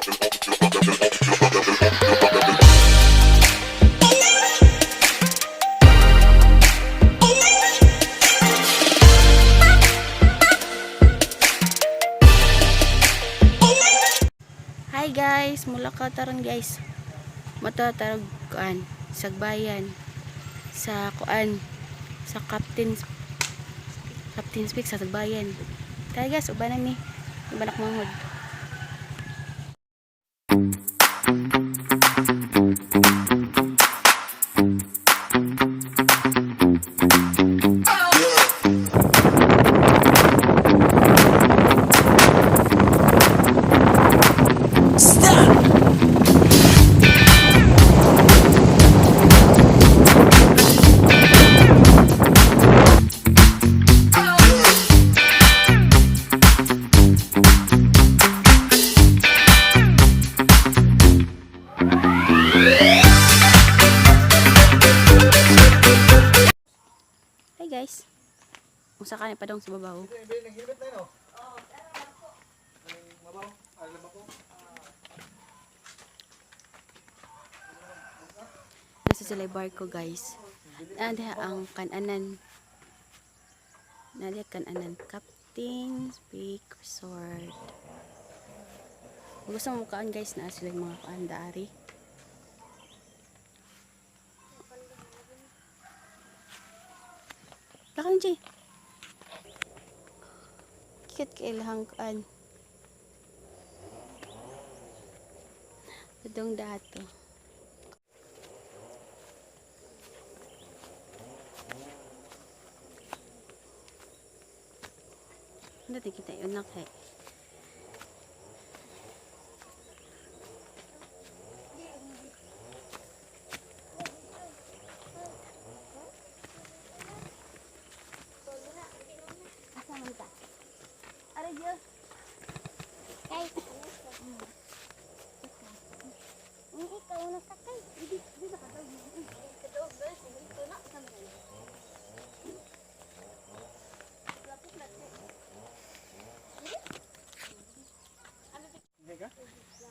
Hi guys, mula ka taron guys. Matatarog kuan sagbayan sa kuan sa Captain Speak sa Sagbayan. Tayo guys, uban na mi. Uban ako manghod. Hi guys. Unsa ka ni padong sa babaw? Nasa sila barko guys. Nadiha ang kananan. Nadiha kananan. Captain's Peak Resort. Kung gusto mo kaan guys, na sila yung mga kaan daari. Laka na, Jay. Kikit kailahang kaan. Padong dato. Ano kita yun na kay? Kay. Ikaw na sakay.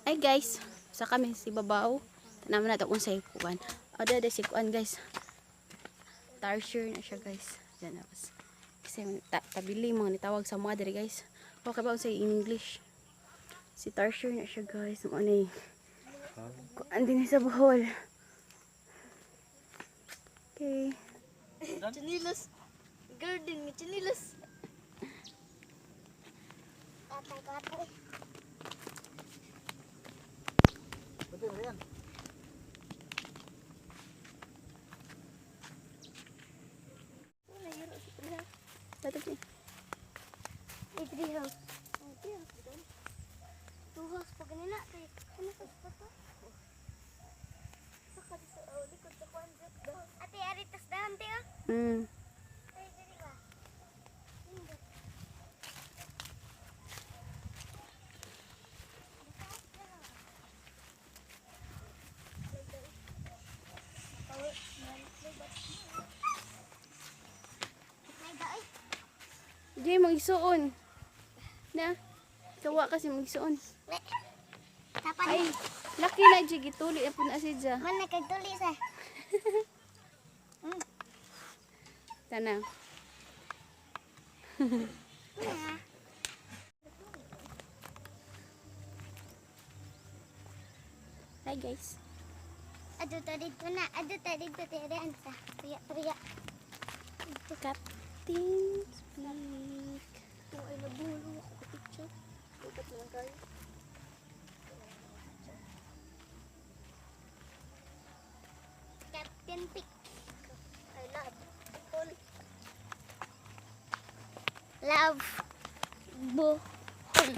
Ay guys, sa kami si Babaw. Tanaman na ito kung sa kuan. Ada ada si kuan guys. Tarsier na siya guys. Diyan na pas. Kasi tabili mga nitawag sa mga diri guys. Okay ba sa English? Si Tarsier na siya guys. Mo ani. Kuan din sa Bohol. Okay. Chinilas. Garden nga chinilas. Katay, katay. Tatap ni. Ay, three house. Oh, three house doon. Two house pa ganina. Kay, ano sa pa to? Saka dito, oh, likod sa kwan. Ate, ari, tas dahan, te, oh. Ay, diri ba? Hindi. Jay, magisuon. Na. Kawa kasi magisuon. Tapan. Ay, laki na Jay, gituli na po na si Ja. Man nagkagtuli sa. Tana. Hi guys. Ado ta dito na, ado ta dito tere ansa. Tuya tuya. Captain Speak. Ay, nabulo ako picture. Dapat naman kayo. Captain Pick. I love. All. Love. Bohol.